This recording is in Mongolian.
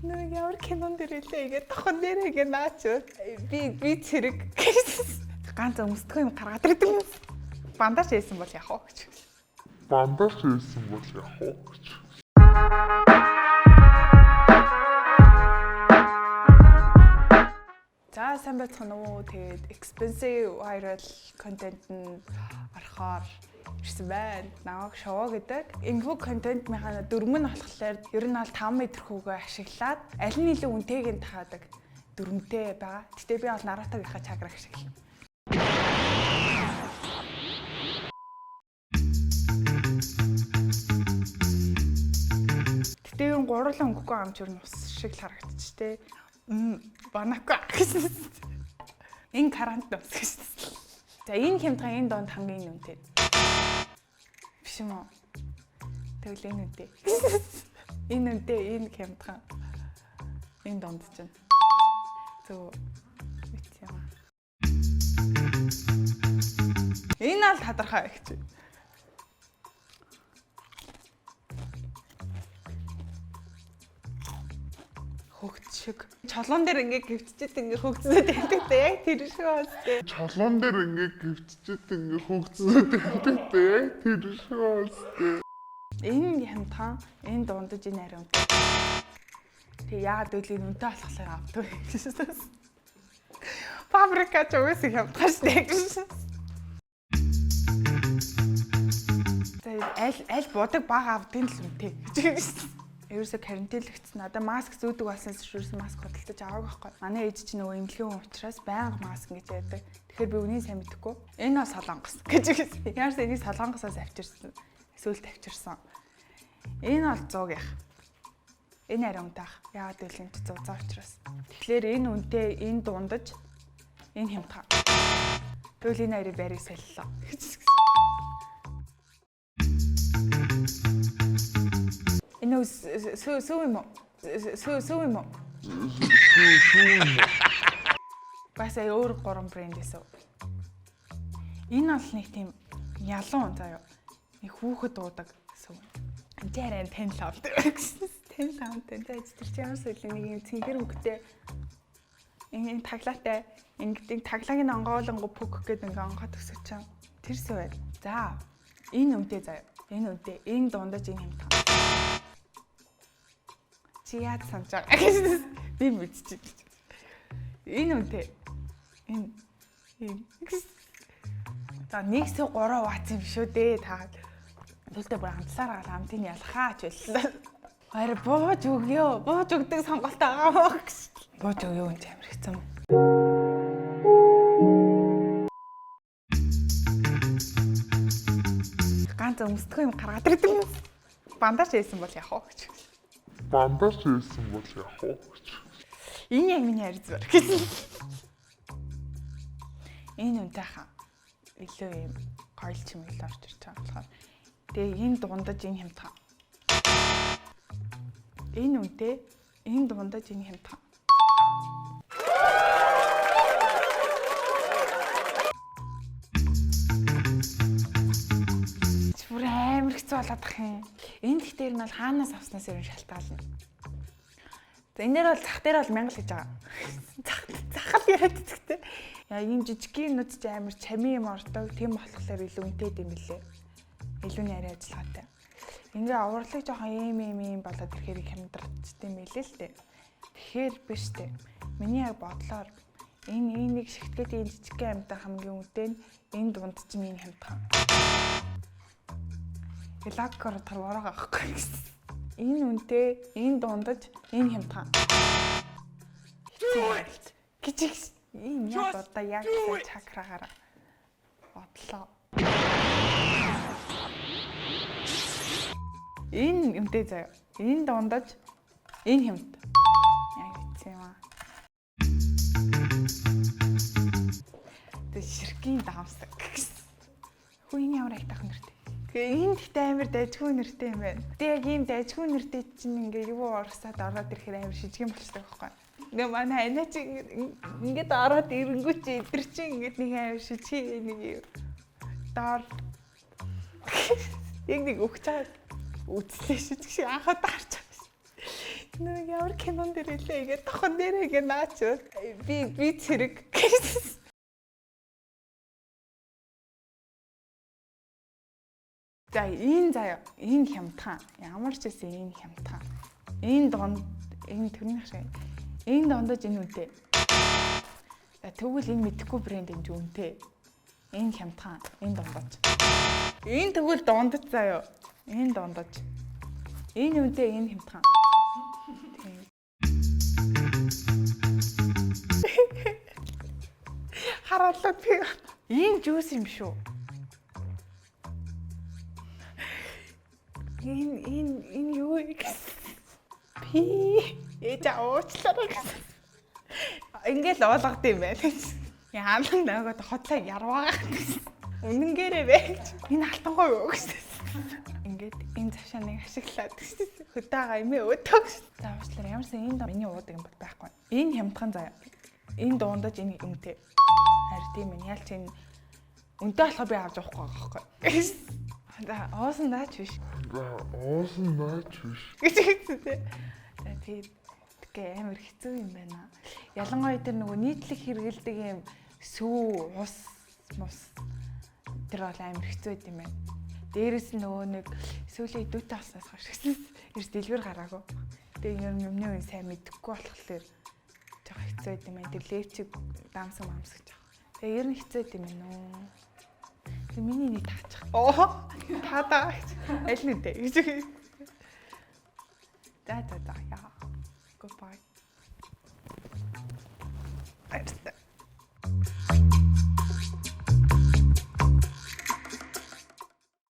Нэг ямар кинон дээр илээ ингээд тохон дээр ингээд наач. Би цэрэг. Ганц өмсдгөө юм гаргаад ирдэг юм. Бандаж хийсэн бол яах вэ гэж. Бандаж хийсэн бол яах вэ гэж. За сайн байцгаана уу. Тэгээд expensive viral content нь орохоор ирсэн байна. Намайг шоу гэдэг. Энэхүү контент механа дөрмөн нь болохоор ер нь бол 5 м хүүгээ ашиглаад аль нь илүү үнэтэйг нь таадаг дөрмтэй байгаа. Гэтэ би бол Naruto-гийнхаа чакра ашиглана. Гэтэ ер нь гурлан өнгөгүй амч ер нь ус шиг л харагдчих те. Банака гэсэн. Энэ карант ус гэсэн. За энэ хямдхан энэ донд хамгийн үнэтэй. Биш юм уу? Тэгвэл энэ үнэтэй. Энэ үнэтэй, энэ хямдхан. Энэ донд чинь. Зөв мэдсэн юм. Энэ аль тодорхой гэж. Хөгт шиг. Чолон дээр ингээ гівтчихэд ингээ хөгцсөд байдаг те. Яг тэр шиг бас те. Чолон дээр ингээ гівтчихэд ингээ хөгцсөд байдаг те. Яг тэр шиг бас те. Энэ хямдхан, энэ дундаж, энэ ариун. Тэг яагаад гэвэл энэ үнэтэй болохоор авдаг гэсэн. Паприка ч угсаа хямдхан шүү дээ гэсэн. За аль будаг бага авдгийн л үнэтэй гэж. Ерөөсө карантинлэгдсэн. Одоо маск зүүдэг болсноос ерөөсө маск худалдаж аваагүй байхгүй. Манай ээж чинь нөгөө эмнэлгийн хүн учраас байнга маск ингэж яадаг. Тэгэхээр би үнийг сайн мэдэхгүй. Энэ бол солонгос гэж хэлсэн. Яарс энийг солонгосоос авчирсан. Эсвэл тавьчирсан. Энэ бол 100-ийнх. Энэ арай үнэтэй ах. Яагаад гэвэл энэ 100 заа учраас. Тэгэхээр энэ үнэтэй, энэ дундаж, энэ хямдхан. Тэгвэл энэ хоёрыг барийг солилоо. Энэ сүү сүү юм уу? Сүү сүү юм уу? Сүү сүү юм уу? Бас ая өөр гурван брэнд байсан. Энэ бол нэг тийм ялуун заяа. Нэг хүүхэд уудаг сүү. Энд арай тэн лав гэсэн. Тэн лавтай. За тэр чи ямар соёл нэг юм цэнгэр хөвгтэй энэ таглаатай ингээд таглагын онгоолонгоо пүк гэдэг ингээ онгоо төсөж чам. Тэр сүү байл. За энэ үнэтэй заяа. Энэ үнэтэй. Энэ дундаж энэ хямдхан. Чи яаж санаж байгаа гэсэн. Би мэдчих. Энэ үнэтэй. Энэ энэ. За нэг сүү 3 ватт юм шүү дээ та. Төлдөө бүр амтлаар гал амтыг ялхаач байлаа. Харин бууж өгөө. Бууж өгдөг сонголт байгаа мó гэж. Бууж өгөө энэ амар хэцүү. Ганц өмсдгөө юм гаргаад ирдэг юм. Бандаж хийсэн бол яах вэ гэж. Бандаж хийсэн бол яах вэ гэж. Энэ яг миний харьц бар гэсэн. Энэ үнэтэй хаа. Илүү юм гоёл чимэглэл орж ирж байгаа болохоор. Тэгээ энэ дундаж энэ хямдхан. Энэ үнэтэй, энэ дундаж энэ хямдхан. Бүр амар хэцүү болоод ах юм. Энэ гэхдээ ер нь бол хаанаас авснаас ер нь шалтгаална. За энэ дээр бол зах дээр бол 1000 л гэж байгаа. Зах л яриад идэгтэй. Яа ийм жижигхэн нүд чи амар чамин юм ордог. Тийм болохоор илүү үнэтэй юм билээ. Илүү нарийн ажиллагаатай. Ингээ авралыг жоохон ийм ийм ийм болоод ирэхээр их хямдрчт юм билээ л дээ. Тэгэхээр биш дээ. Миний яг бодлоор энэ нэг шигтгээд ийм жижигхэн амьтан хамгийн үнэтэй нь энэ дунд чинь энэ хямдхан. Лаккор тарвараа авахгүй гэсэн. Энэ үнэтэй, энэ дундаж, энэ хямдхан. Хэцүү байлт. Гэж ийм яг одоо яг сайн чакрагаараа бодлоо. Энэ үнэтэй заяа. Энэ дундаж, энэ хямд. Яг хэцүү юм аа. Тэг ширхгийн давсаг гэсэн. Хүү энэ ямар айтайхан нэртэй. Тэгээ энэ гэхдээ амар дайжгүй нэртэй юм байна. Тэгээ яг ийм дайжгүй нэртэй чинь ингээ юу орсаад ороод ирэхээр амар шижгэн болчихдог байхгүй. Ингээ манай анаа чи ингээд ороод ирэнгүүт чи эдэр чи ингээд нэг амар шижиг нэг юм доор яг нэг өгч байгаа үзлээ шижиг шиг анхаад харж байгаа. Нэг Ямар кинон дээр илээ ингээ тохон дээр ингээ наач. Би цэрэг. За энэ заяа энэ хямдхан. Ямар ч байсан энэ хямдхан. Энэ донд энэ тэрнийх шиг. Энэ дондож энэ үнэтэй. За тэгвэл энэ мэдэхгүй брэнд энэ үнэтэй. Энэ хямдхан, энэ дундаж. Энэ тэгвэл дундаж заяа. Энэ дундаж. Энэ үнэтэй, энэ хямдхан. Тийм. Хараалаа би. Энэ жуус юм шүү. Энэ юу вэ гэсэн. Пи ээж уучлаарай гэсэн. Ингээл уулгад юм байна гэж. Яалан нөгөөд хотлоо ярваа гэсэн. Үнэнгээрээ бэ гэж. Энэ алтангой юу гэсэн. Ингээд энэ завшааныг ашиглаад гэсэн. Хөдөөгөө эмээ өөдөө гэсэн. За уучлаарай ямарсан энэ миний уудаг юм бол байхгүй. Энэ хямдхан заяа. Энэ дуундаж энэ үнэтэй. Харин тийм ээ. Яалч энэ үнэтэй болохоор би авч явахгүй байгаа байхгүй. За уусан даач биш. За уусан наач биш. Гэж хэлсэн тий. За тэгээд тэгээ амар хэцүү юм байна. Ялангуяа тэр нөгөө нийтлэг хэрэгэлдэг юм сүү, ус, мус тэр бол амар хэцүү байд юм байна. Дээрээс нь нөгөө нэг сүүлийн дүүтэй болсноос хойш гэсэн ерс дэлгэр гараагүй. Тэгээ юм юмны үн сайн мэдэхгүй болохоор жоо хэцүү байд юм байна. Тэр левчиг даамсан мамс гэж байгаа. Тэгээ ер нь хэцүү байд юм байна уу. Тэг миний нэг таачих. Оо таадаа гэж. Аль нэгдэ гэж. За за за яа. Goodbye. Баярлалаа.